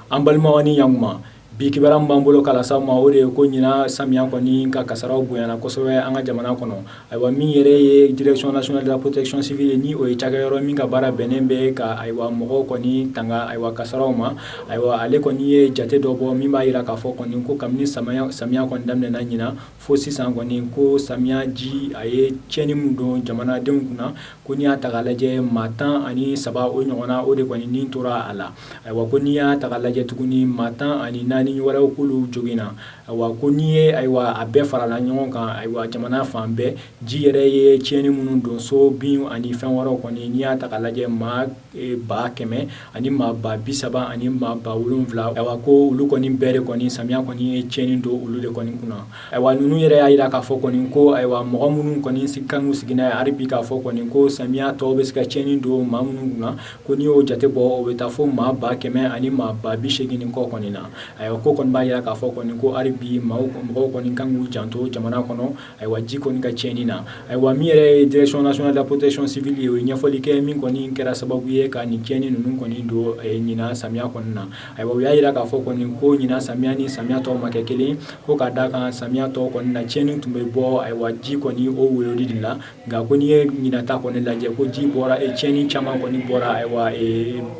An balimaw ni ɲankuma, bi kibaruya min b'an bolo k'a lase aw ma, o de ye ko ɲinan samiya kɔni ka kasaraw bonyana kosɛbɛ an ka jamana kɔnɔ. Ayiwa, min yɛrɛ ye Direction nationale de la protection civile ye, ni o ye cakɛyɔrɔ min ka baara bɛnnen bɛ ka, ayiwa, mɔgɔw kɔni tanga, ayiwa, kasaraw ma, ayiwa, ale kɔni ye jate dɔ bɔ min b'a jira k'a fɔ kɔni ko kabini samiya kɔni daminɛna ɲinan fo sisan kɔni, ko samiya ji a ye tiɲɛni min don jamanadenw kunna, ko n'i y'a ta k'a lajɛ, maa 13 o ɲɔgɔnna, o de kɔni ni tora a la. Ayiwa, ko n'i y'a ta k'a lajɛ tuguni, maa 14 wɛrɛw, k'olu joginna. Ayiwa, ko n'i ye, ayiwa, a bɛɛ farala ɲɔgɔn kan, ayiwa, jamana fan bɛɛ, ji yɛrɛ ye tiɲɛni minnu don, so bin ani fɛn wɛrɛw kɔni, n'i y'a ta k'a lajɛ, maa 100 ani maa 30 000 ani maa 7000, ayiwa, ko olu kɔni bɛɛ de kɔni, samiya kɔni ye tiɲɛni don olu de kɔni kunna. Ayiwa, ninnu yɛrɛ y'a jira k'a fɔ kɔni ko, ayiwa, mɔgɔ minnu kɔni kan k'u sigi n'a ye hali bi k'a fɔ kɔni ko samiya tɔ bɛ se ka tiɲɛni don maa minnu kunna, ko n'i y'o jate bɔ, o bɛ taa fo maa 100 000 ani maa 80 000 ni kɔ kɔni na. Ayiwa, ko kɔni b'a jira k'a fɔ kɔni ko hali bi mɔgɔw kɔni kan k'u janto jamana kɔnɔ, ayiwa, ji kɔni ka tiɲɛni na. Ayiwa, min yɛrɛ ye Direction nationale de la protection civile ye, o ye ɲɛfɔli kɛ min kɔni kɛra sababu ye ka nin tiɲɛni ninnu kɔni don ɲinan samiya kɔni na. Ayiwa, u y'a jira k'a fɔ kɔni ko ɲinan samiya ni samiya tɔw ma kɛ kelen, ko ka da kan samiya tɔw kɔni na, tiɲɛni tun bɛ bɔ, ayiwa, ji kɔni o woyoli de la. Nka ko n'i ye ɲinan ta kɔni lajɛ, ko ji bɔra, tiɲɛni caman kɔni bɔra, ayiwa,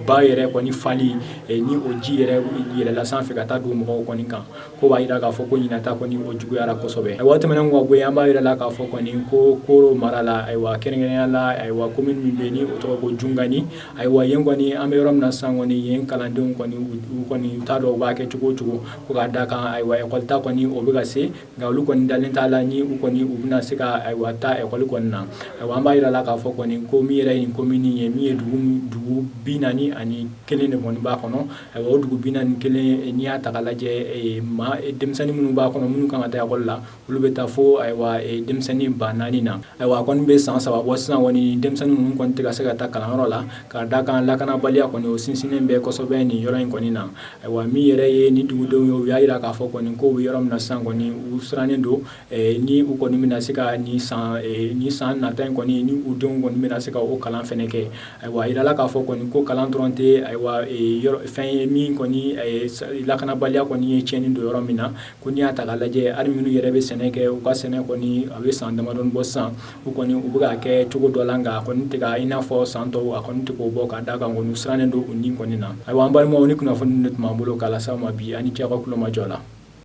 ba yɛrɛ kɔni fali ni o ji yɛrɛ yɛlɛla sanfɛ ka taa don mɔgɔw kɔni kan, ko b'a jira k'a fɔ ko ɲinan ta kɔni o juguyara kosɛbɛ. Ayiwa, tɛmɛnen ka bɔ yen, an b'a yira la k'a fɔ kɔni ko Koro mara la, ayiwa, kɛrɛnkɛrɛnya la, ayiwa, commune min bɛ yen ni o tɔgɔ ko Jungani, ayiwa, yen kɔni, an bɛ yɔrɔ min na sisan kɔni, yen kalandenw kɔni, u kɔni u t'a dɔn u b'a kɛ cogo o cogo, ko k'a da kan, ayiwa, ekɔli ta kɔni o bɛ ka se, nka olu kɔni dalen t'a la ni u kɔni u bɛna se ka, ayiwa, taa ekɔli kɔni na. Ayiwa, an b'a yira la k'a fɔ kɔni ko min yɛrɛ ye nin commune ye, min ye dugu 41 de kɔni b'a kɔnɔ. Ayiwa, o dugu 41, n'i y'a ta k'a lajɛ, maa denmisɛnnin minnu b'a kɔnɔ, minnu kan ka taa ekɔli la, olu bɛ taa fo, ayiwa, denmisɛnnin 4000 na. Ayiwa, a kɔni bɛ san 3 bɔ sisan kɔni, denmisɛnnin ninnu kɔni tɛ ka se ka taa kalanyɔrɔ la, k'a da kan lakanabaliya kɔni o sinsinnen bɛ kosɛbɛ nin yɔrɔ in kɔni na. Ayiwa, min yɛrɛ ye nin dugudenw ye, u y'a jira k'a fɔ kɔni ko u bɛ yɔrɔ min na sisan kɔni, u sirannen don ni u kɔni bɛna se ka nin san nata in kɔni, ni u denw kɔni bɛna se ka o kalan fɛnɛ kɛ. Ayiwa, a jirala k'a fɔ kɔni ko kalan dɔrɔn tɛ, ayiwa, fɛn ye min kɔni lakanabaliya kɔni ye tiɲɛni don yɔrɔ min na. Ko n'i y'a ta k'a lajɛ, hali minnu yɛrɛ bɛ sɛnɛ kɛ, u ka sɛnɛ kɔni a bɛ san damadɔni bɔ sisan, u kɔni u bɛ k'a kɛ cogo dɔ la, nka a kɔni tɛ ka i n'a fɔ san tɔw, a kɔni tɛ k'o bɔ, ka da kan kɔni u sirannen don u ni kɔni na. Ayiwa, an balimaw, ni kunnafoni de tun b'an bolo k'a lase aw ma bi. Aw ni ce aw ka tulomajɔ la.